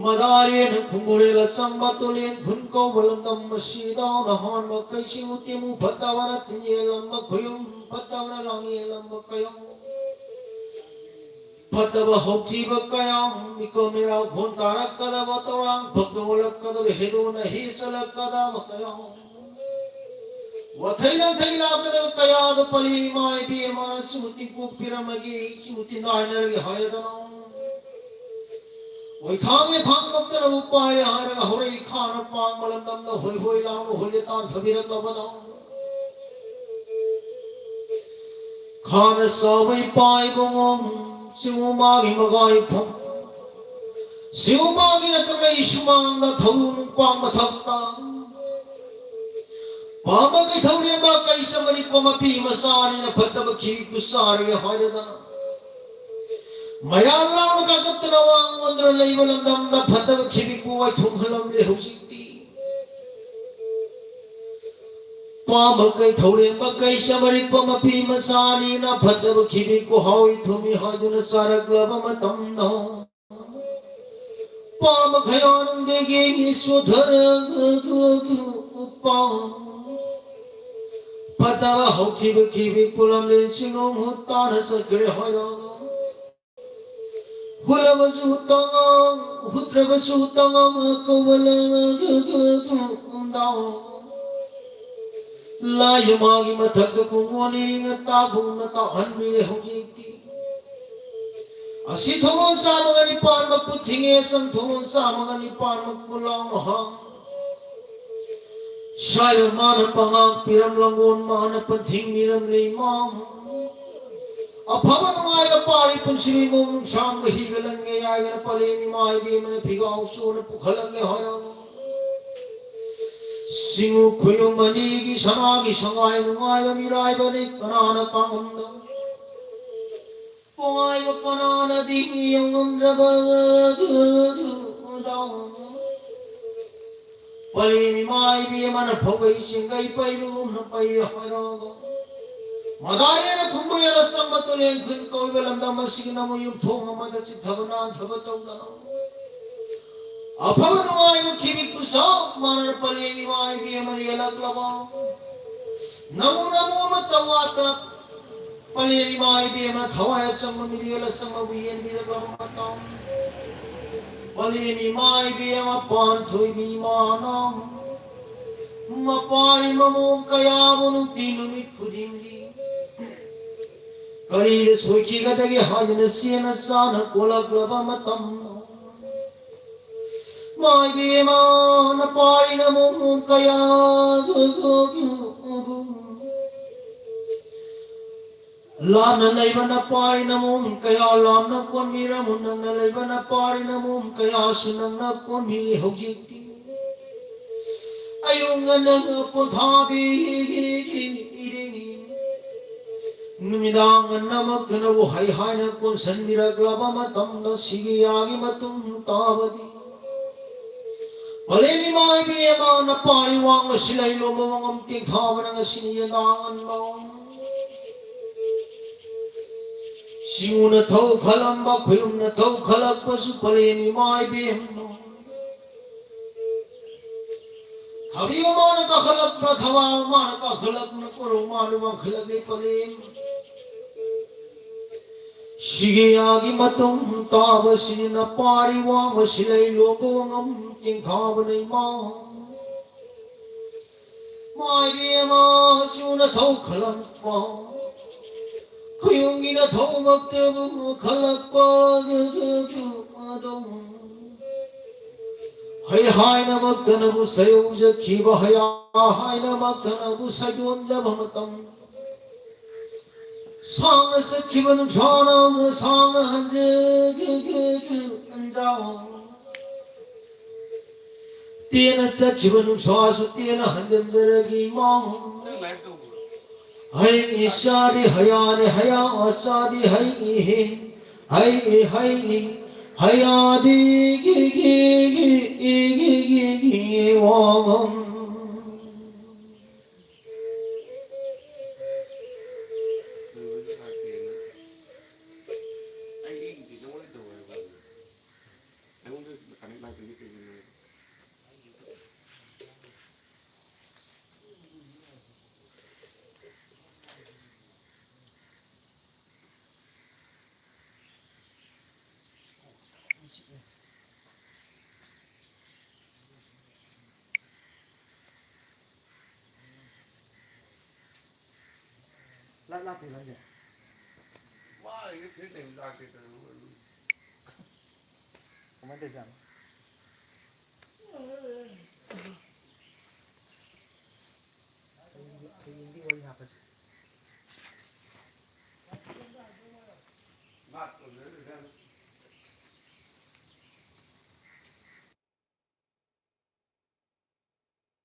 ꯃꯗꯥꯔꯦꯅ ꯈꯨꯡꯒꯨꯔꯦꯜ ꯑꯆꯝꯕ ꯇꯣꯂꯦꯟ ꯈꯨꯟ ꯀꯧꯕ ꯂꯝꯗꯝ ꯑꯁꯤꯗ ꯅꯍꯥꯟ ꯃꯈꯩꯁꯤꯕꯨ ꯇꯤꯃꯨ ꯐꯠꯇꯕꯅ ꯇꯤꯟꯌꯦꯜꯂꯝꯕ ꯈꯨꯌꯨꯝ ꯐꯠꯇꯕꯅ ꯂꯥꯡꯌꯦꯜꯂꯝꯕ ꯀꯌꯥ ꯐꯠꯇꯕ ꯍꯧꯊꯤꯕ ꯀꯌꯥ ꯃꯤꯀꯣ ꯃꯤꯔꯥꯎ ꯈꯣꯟ ꯇꯥꯔꯛꯀꯗꯕ ꯇꯧꯔꯥꯡ ꯐꯛꯇ ꯑꯣꯜꯂꯛꯀꯗꯕ ꯍꯦꯂꯣꯅ ꯍꯦ ꯆꯠꯂꯛꯀꯗꯕ ꯀꯌꯥ ꯋꯥꯊꯩ ꯂꯥꯟꯊꯩ ꯂꯥꯛꯀꯗꯕ ꯀꯌꯥꯗꯣ ꯄꯂꯤ ꯏꯃꯥ ꯏꯕꯦꯝꯃ ꯁꯨꯇꯤ ꯀꯣꯛꯄꯤꯔꯝꯃꯒꯦ ꯁꯨꯇꯤ ꯅꯥꯏꯅꯔꯒꯦ ꯍꯥꯏꯔꯗꯅ ꯑꯣꯏꯊꯥꯡꯒꯤ ꯊꯥꯡꯃꯛꯇꯅꯕꯨ ꯄꯥꯏꯔꯦ ꯍꯥꯏꯔꯒ ꯍꯧꯔꯛꯏ ꯈꯥꯅ ꯄꯥꯡꯕ ꯂꯝꯗꯝꯗ ꯍꯣꯏ ꯍꯣꯏ ꯂꯥꯎꯅ ꯍꯣꯏ ꯂꯦꯇꯥꯟ ꯊꯝꯕꯤꯔꯛꯂꯕꯗꯣ ꯈꯥꯅ ꯆꯥꯎꯕ ꯏꯄꯥ ꯏꯕꯨꯡꯉꯣ, ꯆꯤꯡꯉꯨ ꯃꯥꯒꯤ ꯃꯒꯥꯏꯐꯝ, ꯆꯤꯡꯉꯨ ꯃꯥꯒꯤ ꯅꯠꯇꯕ ꯑꯩ ꯁꯨꯃꯥꯡꯗ ꯊꯧ ꯅꯨꯡꯄꯥꯡ ꯃꯊꯛꯇ ꯄꯥꯝꯕ ꯀꯩꯊꯧꯔꯦꯝꯕ ꯀꯩ ꯆꯃꯔꯤꯛꯄ ꯃꯄꯤ ꯃꯆꯥꯅꯤꯅ ꯐꯠꯇꯕ ꯈꯤꯕꯤꯛꯄꯨ ꯆꯥꯔꯒꯦ ꯍꯥꯏꯔꯗꯅ ꯃꯌꯥꯝ ꯂꯥꯎꯅ ꯀꯥꯈꯠꯇꯅ ꯋꯥ ꯉꯣꯟꯗꯨꯅ ꯂꯩꯕ ꯂꯝꯗꯝꯗ ꯐꯠꯇꯕ ꯈꯤꯕꯤꯛꯄꯨ ꯋꯥꯏꯊꯨꯡꯍꯜꯂꯝꯂꯦ ꯍꯧꯖꯤꯛꯇꯤ꯫ ꯄꯥꯝꯕ ꯀꯩ ꯊꯧꯔꯦꯝꯕ ꯀꯩ ꯆꯃꯔꯤꯛꯄ ꯃꯄꯤ ꯃꯆꯥꯅꯤꯅ ꯐꯠꯇꯕ ꯈꯤꯕꯤꯛꯄꯨ ꯍꯥꯎꯏ ꯊꯨꯝꯃꯤ ꯍꯥꯏꯗꯨꯅ ꯆꯥꯔꯛꯂꯕ ꯃꯇꯝꯗ ꯄꯥꯝꯕ ꯈꯌꯥꯅꯨꯡꯗꯒꯤ ꯆꯣꯊꯔꯒ ꯐꯠꯇꯕ ꯍꯧꯈꯤꯕ ꯈꯤꯕꯤꯛꯄꯨ ꯂꯝꯂꯦꯟ ꯆꯤꯡꯅꯨꯡ ꯍꯨꯠ ꯇꯥꯅ ꯆꯠꯈ꯭ꯔꯦ ꯍꯥꯏꯔꯒ ꯍꯨꯠꯂꯕꯁꯨ ꯍꯨꯠꯇꯉꯥꯡ, ꯍꯨꯠꯇ꯭ꯔꯕꯁꯨ ꯍꯨꯠꯇꯉꯥꯡ ꯀꯧꯕ ꯂꯥꯏ ꯃꯥꯒꯤ ꯃꯊꯛꯇ ꯀꯨꯡꯒꯣꯟ ꯌꯦꯡꯉ ꯇꯥꯕꯨꯡꯅ ꯇꯥꯍꯟꯕꯤꯔꯦ ꯍꯧꯖꯤꯛꯇꯤ꯫ ꯑꯁꯤ ꯊꯣꯡꯂꯣꯟ ꯆꯥꯝꯃꯒ ꯅꯤꯄꯥꯟ ꯃꯛꯄꯨ ꯊꯤꯡꯉꯦ, ꯁꯪ ꯊꯣꯡꯂꯣꯟ ꯆꯥꯝꯃꯒ ꯅꯤꯄꯥꯟ ꯃꯛꯄꯨ ꯂꯥꯎꯅ ꯍꯥꯡ꯫ ꯁ꯭ꯋꯥꯏꯗ ꯃꯥꯅ ꯄꯉꯥꯡ ꯄꯤꯔꯝ ꯂꯪꯒꯣꯟ ꯃꯥꯅ ꯄꯟꯊꯤꯡ ꯃꯤꯔꯝ ꯂꯩ ꯃꯥ꯫ ꯑꯐꯕ ꯅꯨꯡꯉꯥꯏꯕ ꯄꯥꯔꯤ ꯄꯨꯟꯁꯤꯅꯤ ꯃꯣꯡ ꯅꯨꯡꯁꯥꯡꯕ ꯍꯤꯒ ꯂꯪꯉꯦ ꯌꯥꯏꯒꯅ ꯄꯂꯦꯝ ꯏꯃꯥ ꯏꯕꯦꯝꯃꯅ ꯐꯤꯒꯥꯎ ꯆꯣꯟꯅ ꯄꯨꯈꯠꯂꯛꯂꯦ ꯍꯥꯏꯔꯝ꯫ ꯁꯤꯡꯉꯨ ꯈꯨꯌꯨꯝ ꯑꯅꯤꯒꯤ ꯁꯅꯥꯒꯤ ꯁꯉꯥꯏ ꯅꯨꯡꯉꯥꯏꯕ ꯃꯤꯔꯥꯏꯕꯅꯤ ꯀꯅꯥꯅ ꯄꯥꯉꯝꯗ ꯄꯣꯉꯥꯏꯕ ꯀꯅꯥꯅꯗꯤ ꯌꯧꯉꯝꯗ꯭ꯔꯕ ꯄꯂꯦꯝ ꯏꯃꯥ ꯏꯕꯦꯝꯃꯅ ꯐꯧꯒꯩ ꯆꯤꯡꯒꯩ ꯄꯩꯕꯒꯨꯝꯅ ꯄꯩ ꯍꯣꯏꯔꯣꯡ ꯃꯗꯥꯏꯅ ꯈꯨꯝꯕꯨꯌꯦꯜ ꯑꯆꯝꯕ ꯇꯨꯔꯦꯟ ꯈꯨꯟ ꯀꯧꯔꯤꯕ ꯂꯝꯗꯝ ꯑꯁꯤꯒꯤ ꯅꯃꯨ ꯌꯨꯝꯊꯣꯡ ꯑꯃꯗ ꯆꯤꯊꯕ ꯅꯥꯟꯊꯕ ꯇꯧꯗꯅ ꯑꯐꯕ ꯅꯨꯡꯉꯥꯏꯕ ꯈꯤꯕꯤꯛꯄꯨ ꯆꯞ ꯃꯥꯟꯅꯅ ꯄꯂꯦꯝ ꯏꯃꯥ ꯏꯕꯦꯝꯃꯅ ꯌꯦꯜꯂꯛꯂꯕ ꯅꯃꯨ ꯅꯃꯨ ꯑꯃꯠꯇ ꯋꯥꯠꯇꯅ ꯄꯂꯦꯝ ꯏꯃꯥ ꯏꯕꯦꯝꯃ ꯊꯋꯥꯏ ꯑꯆꯝꯕ ꯃꯤꯔꯦꯜ ꯑꯆꯝꯕꯕꯨ ꯌꯦꯟꯕꯤꯔꯛꯂꯕ ꯃꯇꯝ ꯄꯂꯦꯝ ꯏꯃꯥ ꯏꯕꯦꯝꯃ ꯄꯥꯟꯊꯣꯏꯕꯤ ꯏꯃꯥꯅ ꯃꯄꯥꯔꯤ ꯃꯃꯣꯝ ꯀꯌꯥꯕꯨ ꯅꯨꯡꯇꯤ ꯅꯨꯃꯤꯠ ꯈꯨꯗꯤꯡꯒꯤ ꯀꯔꯤꯗ ꯁꯣꯏꯈꯤꯒꯗꯒꯦ ꯍꯥꯏꯗꯨꯅ ꯆꯦꯅ ꯆꯥꯅ ꯀꯣꯜꯂꯛꯂꯕ ꯃꯇꯝ ꯃꯥꯏꯕꯦꯝꯃ ꯅꯄꯥꯔꯤ ꯅꯃꯣꯝ ꯀꯌꯥ ꯂꯥꯞꯅ ꯂꯩꯕ ꯅꯄꯥꯔꯤ ꯅꯃꯣꯝ ꯀꯌꯥ ꯂꯥꯞꯅ ꯀꯣꯟꯕꯤꯔꯝꯃꯨ, ꯅꯛꯅ ꯂꯩꯕ ꯅꯄꯥꯔꯤ ꯅꯃꯣꯝ ꯀꯌꯥꯁꯨ ꯅꯛꯅ ꯀꯣꯟꯕꯤ꯫ ꯍꯧꯖꯤꯛꯇꯤ ꯑꯌꯨꯛ ꯉꯟꯅ ꯄꯣꯊꯥꯕꯤꯔꯤꯅꯤ꯫ ꯅꯨꯃꯤꯗꯥꯡ ꯉꯟꯅꯃꯛꯇꯅꯕꯨ ꯍꯩ ꯍꯥꯏꯅ ꯀꯣꯟꯁꯤꯟꯕꯤꯔꯛꯂꯕ ꯃꯇꯝꯗ ꯁꯤꯒꯤ ꯌꯥꯒꯤ ꯃꯇꯨꯡ ꯇꯥꯕꯗꯤ ꯄꯂꯦꯝ ꯏꯃꯥ ꯏꯕꯦꯝꯃ ꯅꯄꯥꯔꯤ ꯋꯥꯡꯃ ꯁꯤꯂꯩ ꯂꯣꯝꯕ ꯋꯥꯉꯝ ꯇꯦꯡꯊꯥꯕꯅ ꯉꯁꯤꯅꯤ ꯌꯦꯟꯗꯥꯡ ꯉꯟꯕ꯫ ꯁꯤꯡꯎꯅ ꯊꯧ ꯈꯜꯂꯝꯕ ꯈꯨꯌꯨꯝꯅ ꯊꯧ ꯈꯜꯂꯛꯄꯁꯨ ꯄꯂꯦꯝ ꯏꯃꯥ ꯏꯕꯦꯝꯃ꯫ ꯊꯕꯤ ꯃꯥꯅ ꯀꯥꯈꯠꯂꯛꯄ꯭ꯔꯥ, ꯊꯕꯥ ꯃꯥꯅ ꯀꯥꯈꯠꯂꯛꯄ꯭ꯔꯥ, ꯀꯣꯔꯧ ꯃꯥꯅ ꯋꯥꯡꯈꯠꯂꯛꯂꯦ ꯄꯂꯦꯝ꯫ ꯁꯤꯒꯤ ꯌꯥꯒꯤ ꯃꯇꯨꯡ ꯇꯥꯕꯁꯤꯅ ꯄꯥꯔꯤ ꯋꯥꯡꯕ ꯁꯤꯂꯩ ꯂꯣꯝꯕ ꯋꯥꯉꯝ ꯇꯦꯡꯊꯥꯕꯅ ꯏꯃꯥ꯫ ꯃꯥꯏꯕꯤ ꯑꯃꯁꯨꯅ ꯊꯧꯈꯠꯂꯛꯄ꯫ ꯈꯨꯌꯨꯝꯒꯤꯅ ꯊꯧꯃꯛꯇꯕꯨ ꯈꯜꯂꯛꯄ ꯑꯗꯨꯝ꯫ ꯍꯩ ꯍꯥꯏꯅꯃꯛꯇꯅꯕꯨ ꯁꯌꯧꯖꯈꯤꯕ, ꯍꯌꯥ ꯍꯥꯏꯅꯃꯛꯇꯅꯕꯨ ꯁꯩꯗꯣꯟꯖꯕ ꯃꯇꯝ꯫ ꯁꯥꯡꯅ ꯆꯠꯈꯤꯕ ꯅꯨꯡꯁꯥꯅ ꯁꯥꯡꯅ ꯍꯟꯖꯒꯦ ꯍꯟꯖꯥꯎ꯫ ꯇꯦꯟꯅ ꯆꯠꯈꯤꯕ ꯅꯨꯡꯁꯥꯁꯨ ꯇꯦꯟꯅ ꯍꯟꯖꯤꯟꯖꯔꯒꯦ ꯏꯃꯥ꯫ ꯍꯩ ꯏꯆꯥꯗꯤ ꯍꯌꯥꯅꯤ ꯍꯌꯥ ꯆꯥꯗꯤ ꯍꯩ ꯏꯍꯦ꯫ ꯍꯩ ꯏ ꯍꯩ ꯏ ꯍꯌꯥꯗꯤ ꯒꯤ ꯒꯤ ꯒꯤ ꯏ ꯒꯤ ꯒꯤ ꯒꯤ ꯋꯥꯉꯝ꯫ ꯂꯥꯛ ꯂꯥꯛꯇꯦ ꯂꯥꯛꯇꯦ꯫ ꯃꯥꯒꯤꯗꯤ ꯊꯦꯡ ꯊꯦꯡ ꯂꯥꯛꯇꯦ ꯇꯧꯔꯤꯕ꯫ ꯀꯃꯥꯏꯅ ꯇꯧꯔꯤꯖꯥꯠꯅꯣ? ꯍꯌꯦꯡꯗꯤ, ꯍꯌꯦꯡꯗꯤ ꯋꯥꯔꯤ ꯍꯥꯞꯄꯁꯤ꯫ ꯍꯥꯠꯇꯣꯔꯦ꯫